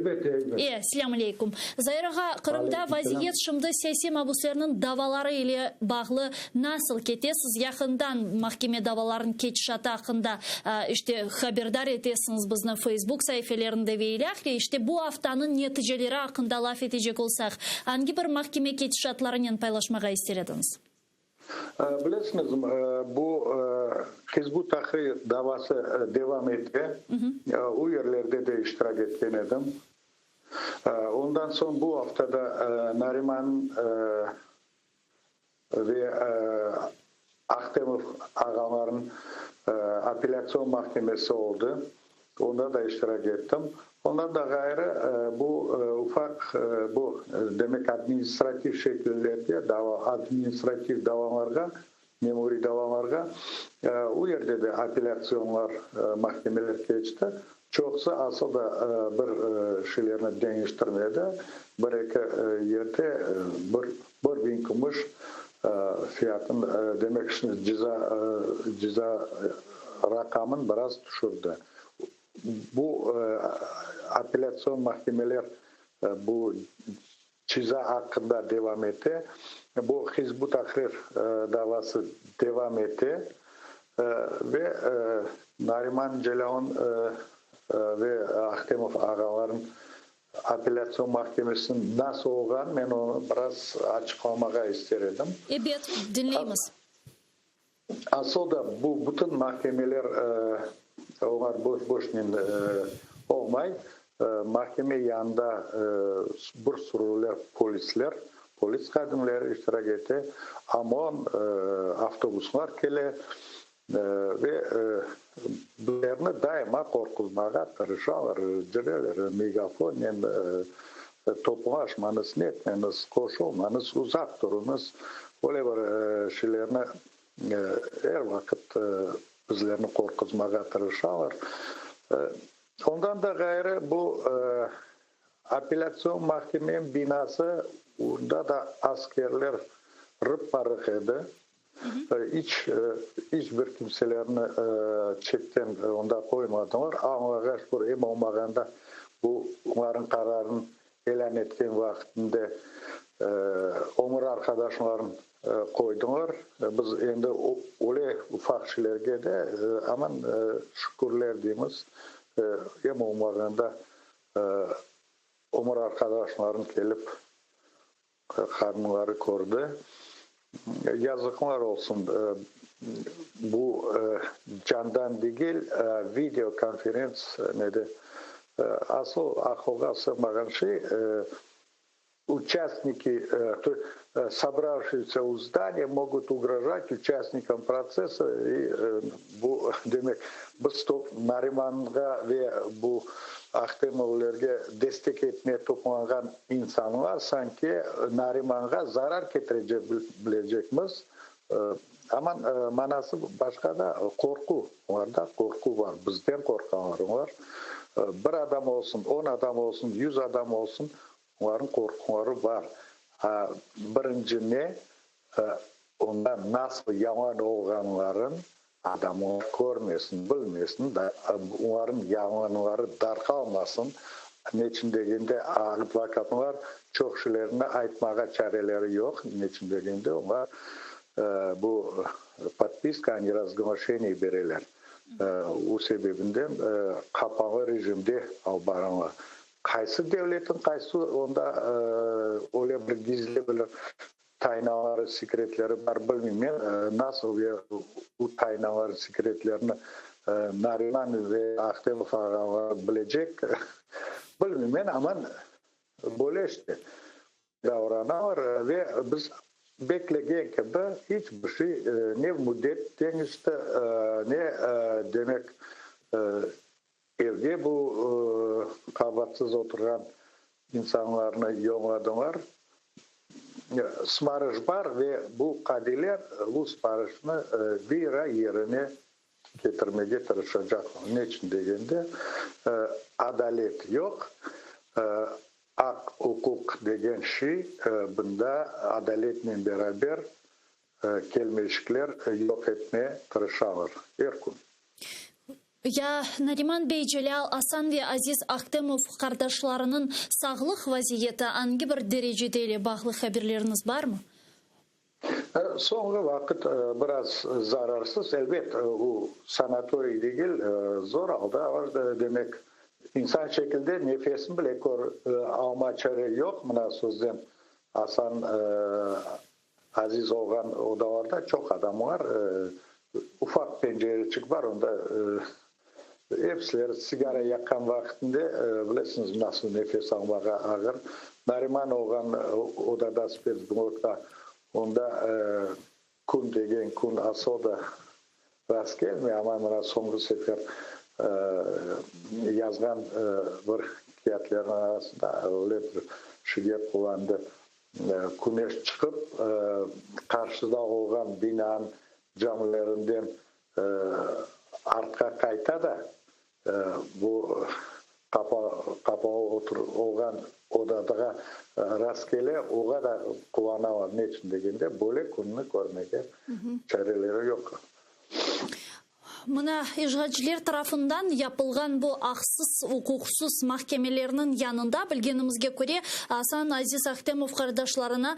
Elbette, elbette. E, selâm aleyküm. Zair ağa, Qırımda vaziyet şimdi siyasiy mabüslerniñ davaları ile bağlı nasıl kete? Siz yaqından mahkeme davalarınıñ ketişatı aqqında, işte, haberdar etesiñiz bizni Facebook saifelerinde ve ilâhre. İşte, bu aftanıñ neticeleri aqqında laf etecek olsaq, angi bir mahkeme ketişatlarınen paylaşmağa ister ediñiz? Bilesiñiz, bu Hizb ut-Tahrir davası devam ete. O yerlerde de iştirak etken edim. Ondan soñ bu aftada Nariman ve Ahtemov ağalarnıñ apellâtsion mahkemesi oldı. Onda da iştirak ettim. Ondan da ğayrı, bu ufaq, bu, demek, administrativ şekillerge, dava, administrativ davalarğa, memuriy davalarğa, o yerde de apellâtsionlar, mahkemeler keçti. Çoqusı asıl da bir şeylerni deñiştirmedi. Bir-eki yerde bir, bir biñ kümüş fiyatın, demek, ceza, ceza raqamın biraz tüşürdi. Bu apellâtsion mahkemeler bu ceza aqqında devam ete. Bu Hizb ut-Tahrir davası devam ete ve Nariman Celâlnıñ ve Ahtemov ağalarnıñ apellâtsion mahkemesiniñ nasıl olğanı men onı biraz açıqlamağa ister edim. Ebet, diñleymiz. Asıl da bu bütün mahkemeler olar boş-boşnen olmay. Mahkeme yanında bir sürüler polisler, polis hadimleri iştirak ete, OMON, avtobuslar kele ve bizlerni daima qorquzmağa tırışalar, cüreler megafonnen toplaşmañız, netmeñiz, qoşulmañız, uzaq turuñız, öyle bir şeylerni er vaqıt bizlerni qorquzmağa tırışalar. Ondan da ğayrı, bu apellâtsion mahkemeniñ binası, onda da askerler rıp-parıq edi. İç, iç bir kimselerni çetten onda qoymadılar. Allağa şükür, em olmağanda bu olarnıñ qararını ilân etken vaqtında ömür arqadaşlarını qoydılar. Biz endi öyle ufaq şeylerge de aman şükürler deymiz. Em olmağanda ömür arqadaşlarım kelip Qadınları kördi. Yazıqlar olsun, bu candan degil, video konferents nede. Asıl aqılğa sığmağan şey, uçastniki, sobravşiesya u zdaniya mogut ugrojat uçastnikam protsessa, i bu demek, biz Narimanğa ve bu Ahtemovlerge destek etmeye toplanğan İnsanlar sanki Narimanğa zarar ketirecek bilecekmiz, amma manası başqa da, qorqu, olarda qorqu bar, bizden qorqalar olar. Bir adam olsun, on adam olsun, yüz adam olsun, olarnıñ qorquları bar. Birinci ne, onda nasıl yalan olğanların Adamlar körmesin, bilmesin, olarnıñ yalanları darqalmasın. Neçün degende, advokatlar çoq şeylerni aytmağa çareleri yoq. Neçün degende, olar bu podpiska o nerazglaşeniyi bereler. O sebebinden qapalı rejimde alıp barıla. Qaysı devletniñ qaysı onda öyle bir gizli bir Taynaları, sekretleri bar, bilmeyim men, nasıl ve bu taynaları, sekretlerni Nariman ve Ahtemov ağalar bilecek, bilmeyim men, amma böyle işte davranalar ve biz beklegen kibi iç bir şey ne müddet deñişti, ne demek evge bu qabaatsız oturğan İnsanlarnı yolladılar. Sımarış bar ve bu qadiler bu sımarışnı vira yerine ketirmege tırışacaqlar. Ne içün degende, adalet yoq, aq-uquq degen şey bunda adaletnen beraber kelmeşikler yoq etme tırışalar er kün. Ya Nariman bey Celâl, Asan ve Aziz Ahtemov qardaşlarınıñ sağlıq vaziyeti angi bir derecede ile bağlı haberleriñiz barmı? Soñki vaqıt biraz zararsız, elbet, o sanatoriy degil, zor alda var, demek, insan şekilde nefesini bile alma çare yoq, mına sözden Asan Aziz olğan odalarda çoq adam bar, ufaq pencereçik bar, onda episileri sigara yaqqan vaqtında, bilesiñiz, nasıl nefes almağa ağır. Nariman olğan odada, spetsblokta, onda kün degen kün asıl da rast kelmey, amma mına soñki sefer yazğan bir kâğıtlarnıñ arasında öyle bir şiir qullandı. Küneş çıqıp, qarşıda olğan binanıñ camlerinden artqa qayta da, bu qapalı olğan odadağa rastkele, oğa da quvanalar. Ne içün degende, böyle künni körmege çareleri yoq. Mına, işğalciler tarafından yapılğan bu aqsız, uquqsız mahkemelerniñ yanında, bilgenimizge köre, Asan Aziz Ahtemov qardaşlarına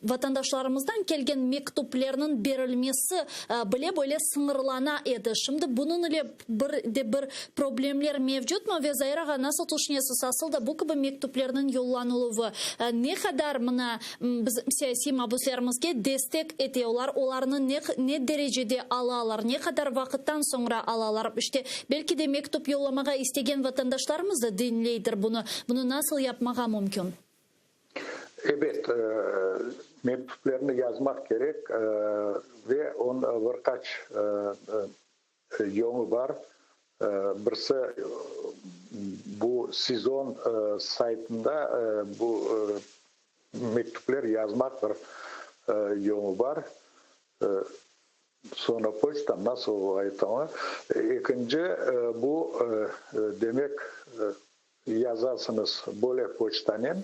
vatandaşlarımızdan kelgen mektüplerniñ berilmesi bile böyle sıñırlana edi. Şimdi bunıñ ile bir de bir problemler mevcutmı ve Zair ağa, nasıl tüşünesiz, asıl da bu kibi mektüplerniñ yollanıluvı ne qadar mına Bizim siyasiy mabüslerimizge destek ete, olar olarnı ne ne derecede alalar, ne qadar vaqıttan soñra alalar, işte, belki de mektüp yollamağa istegen vatandaşlarımız da diñleydir bunı, bunı nasıl yapmağa mümkün? Ebet, mektüplerni yazmaq kerek ve onı bir qaç Yoñu bar. Birisi bu SİZOn saytında bu mektüpler yazmaq bir yoñu bar. Soñra poçta nasıl aytalar. Ekinci bu demek yazasıñız böyle poçtanen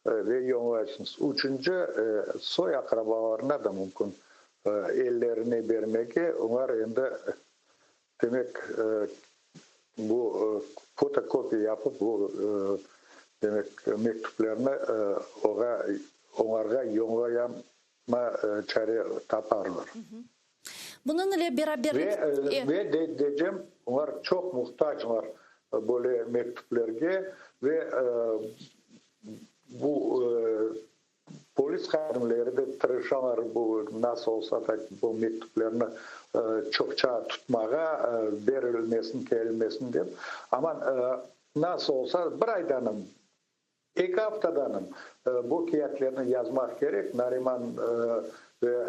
ve yoñlaysıñız. Üçünci soy-aqrabalarına da mümkün ellerine bermege, olar endi, demek, bu fotokopiya yapıp, bu, demek, mektüplerni oğa, olarğa yoñlayama çare taparlar. Bunıñ ile beraber. Ve, ve deycem, olar çoq muhtaclar böyle mektüplerge ve bu polis hadimleri de tırışalar bu nasıl olsa da bu mektüplerni çoqça tutmağa, berilmesin, kelmesin dep. Amma nasıl olsa bir aydanım, eki aftadanım bu kâğıtlerni yazmaq kerek, Nariman ve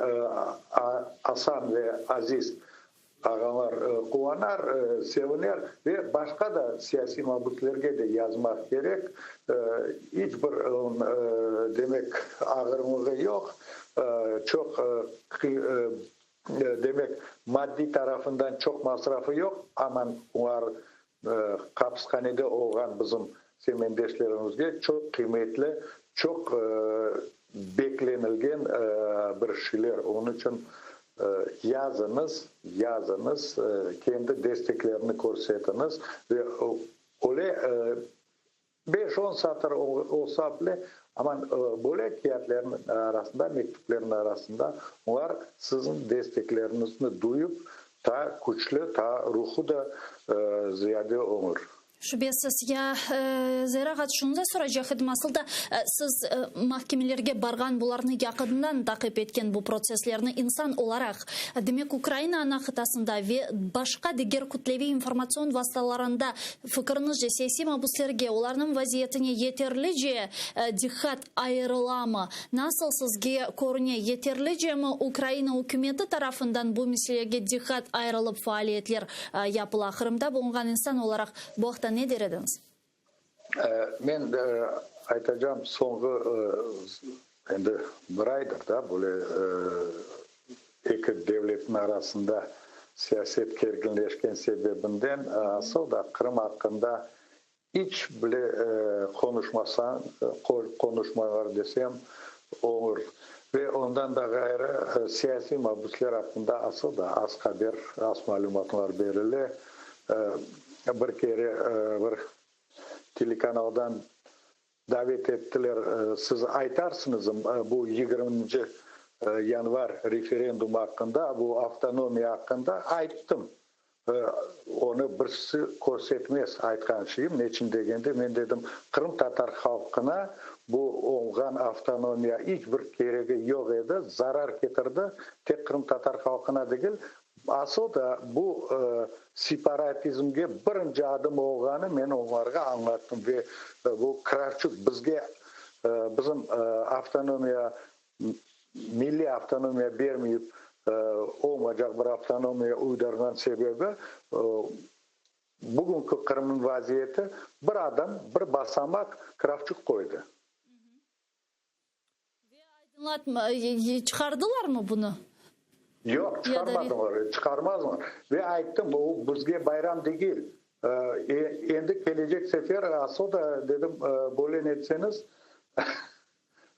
Asan ve Aziz Ağalar quvanar, seviner ve başqa da siyasiy mabüslerge de yazmaq kerek. İç bir, demek, ağırlığı yoq, çoq, demek, maddiy tarafından çoq masrafı yoq, aman olar hapishanede olğan bizim semendeşlerimizge çoq qıymetli, çoq beklenilgen bir şeyler. Onıñ içün Yazıñız, yazıñız, kendi desteklerini körsetiñiz ve öyle beş-on satır olsa bile, aman böyle kâğıtlerniñ arasında, mektüplerniñ arasında olar siziñ destekleriñizni duyıp, taa küçlü, taa ruhu da ziyade olur. Şübesiz. Ya, Zera ağa, şunı da soracaq edim, asıl da siz mahkemelerge barğan, bularnı yaqından taqip etken bu protsesslerni insan olaraq, demek, Ukraina ana qıtasında ve başqa diger kütleviy informatsion vastalarında, fikiriñizce, siyasiy mabüslerge, olarnıñ vaziyetine yeterlice diqqat ayırılamı? Nasıl sizge körüne, yeterlicemi Ukraina ükümeti tarafından bu meselege diqqat ayırılıp faaliyetler yapıla? Qırımda bulunğan insan olaraq bu aqta ne der ediñiz? Men aytacağım, soñğı endi bir aydır da böyle eki devletniñ arasında siyaset kerginleşken sebebinden asıl da Qırım aqqında İç bile qonuşmasañ, qonuşmaylar desem olur. Ve ondan da ğayrı, siyasiy mabüsler aqqında asıl da az haber, az malümatlar berile. Bir kere bir telekanaldan davet ettiler, siz aytarsıñızm bu yigirminci yanvar referendum aqqında, bu avtonomiya aqqında? Ayttım. Onı birisi körsetmez aytqan şeyim, neçün degende, men dedim, qırımtatar halqına bu olğan avtonomiya iç bir keregi yoq edi, zarar ketirdi, tek qırımtatar halqına degil, asıl da bu separatizmge birinci adım olğanı men onlarğa añlattım ve bu Kravçuk bizge bizim avtonomiya milliy avtonomiya bermeyip, olmaycaq bir avtonomiya uydurğan sebebi, bugünki Qırımnıñ vaziyeti, bir adım, bir basamaq Kravçuk qoydı. Ve aydınlatma, çıqardılarmı bunı? Yoq, çıqarmadılar, çıqarmazlar. Ve ayttım, o bizge bayram degil. Endi kelecek sefer asıl da, dedim, böyle netseñiz,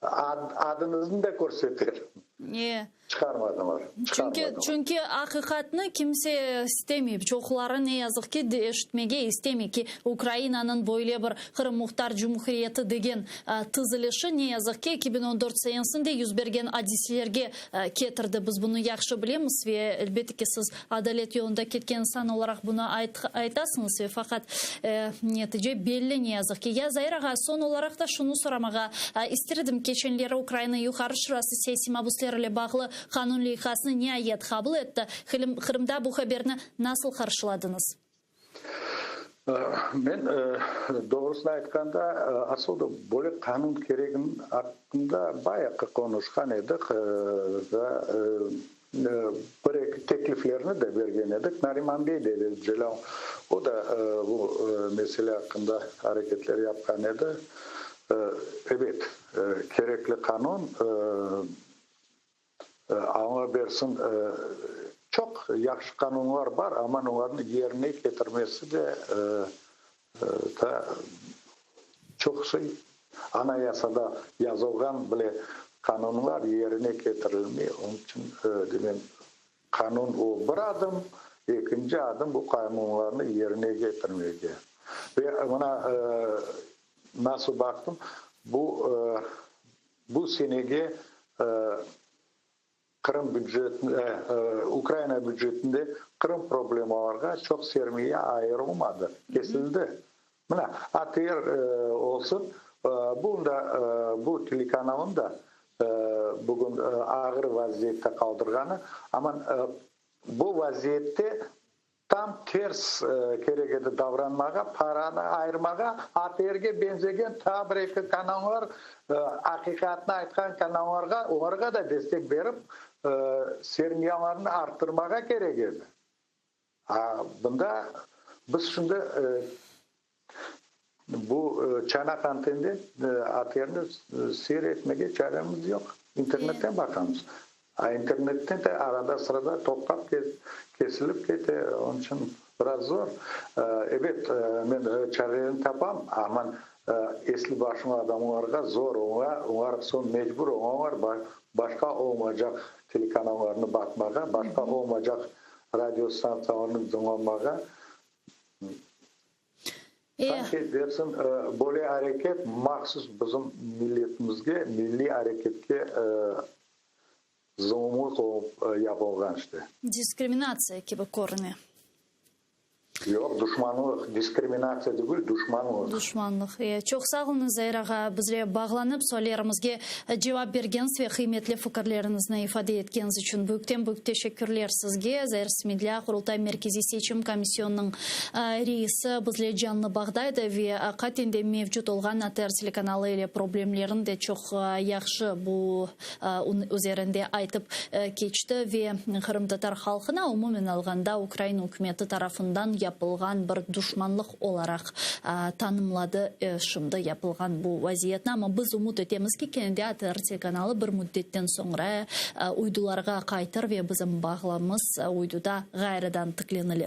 Adıñıznı da körseter. Ne? Çıqarmadılar. Çünki, çünki aqiqatnı kimse istemey. Çoqları, ne yazıq ki, eşitmege istemey ki, Ukrainanıñ böyle bir Qırım Muhtar Cumhuriyeti degen tizilişi, ne yazıq ki, 2014 senesinde yüz bergen adiselerge ketirdi. Biz bunı yahşı bilemiz ve, elbette ki, siz adalet yolunda ketken insan olaraq bunı aytasıñız ve faqat netice belli, ne yazıq ki. Ya, Zair ağa, soñ olaraq da şunı soramağa ister edim, keçenleri Ukraina Yuqarı Şurası siyasiy mabüsler ile bağlı qanun leyhasını niayet qabul etti. Qırımda bu haberni nasıl qarşıladıñız? Men, doğrusını aytqanda, asıl da böyle qanun kereginiñ aqqında bayağı qonuşqan edik ve bir-eki tekliflerni de bergen edik. Nariman bey de, Celâl, o da bu mesele aqqında areketler yapqan edi. Ebet, kerekli qanun. Alla bersin, çoq yahşı qanunlar bar, amma olarnı yerine ketirmesi de daa çoqusı Anayasada yazılğan bile qanunlar yerine ketirilmey. Onıñ içün, demek, qanun o bir adım, ekinci adım bu qanunlarnı yerine ketirmege. Ve mına nasıl baqtım, bu Bu senege Qırım bücetinde, Ukraina bücetinde Qırım problemalarğa çoq sermiya ayırılmadı, kesildi. Mına, ATR olsun, bunda bu telekanalnı da bugün ağır vaziyette qaldırğanı, amma bu vaziyette Tam ters kerek edi davranmağa, paranı ayırmağa, ATRge benzegen taa bir-eki kanallar, aqiqatnı aytqan kanallarğa, olarğa da destek berip, sermiyalarını arttırmağa kerek edi. A bunda biz şimdi bu çanaq antende ATRni seyir etmege çaremiz yoq, internetten baqamız. A internetten de arada-sırada toqtap kesilip kete, onıñ içün biraz zor. Ebet, men çarelerini tapam, amma esli-başlı adamlarğa zor, oña, olar soñ mecbur olalar başqa olmaycaq telekanallarnı baqmağa, başqa olmaycaq radio stantsiyalarnı diñlamağa. Sanki dersiñ, böyle areket mahsus bizim milletimizge, milliy areketke zulumlıq olıp yapılğan işte. Diskriminatsiya kibi körüne. Yoq, duşmanlıq, diskriminatsiya degil, duşmanlıq. Duşmanlıq. E, çoq sağ oluñız, Zair ağa, bizle bağlanıp, suallerimizge cevap bergeniñiz ve qıymetli fikirleriñizni ifade etkeniñiz içün büyükten-büyük teşekkürler sizge. Zair Smedlâ, Qurultay Merkeziy Seçim Komisyonınıñ reisi bizle canlı bağda edi ve aqiqaten de mevcut olğan ATR telekanalı ile problemlerini de çoq yahşı bu üzerinde aytıp keçti ve qırımtatar halqına umumen alğanda Ukraina ükümeti tarafından yapılğan bir duşmanlıq olaraq tanımladı şimdi yapılğan bu vaziyetni. Amma biz ümüt etemiz ki, kene de ATR telekanalı bir müddetten soñra uydularğa qaytır ve bizim bağlamız uyduda ğayrıdan tiklenilir.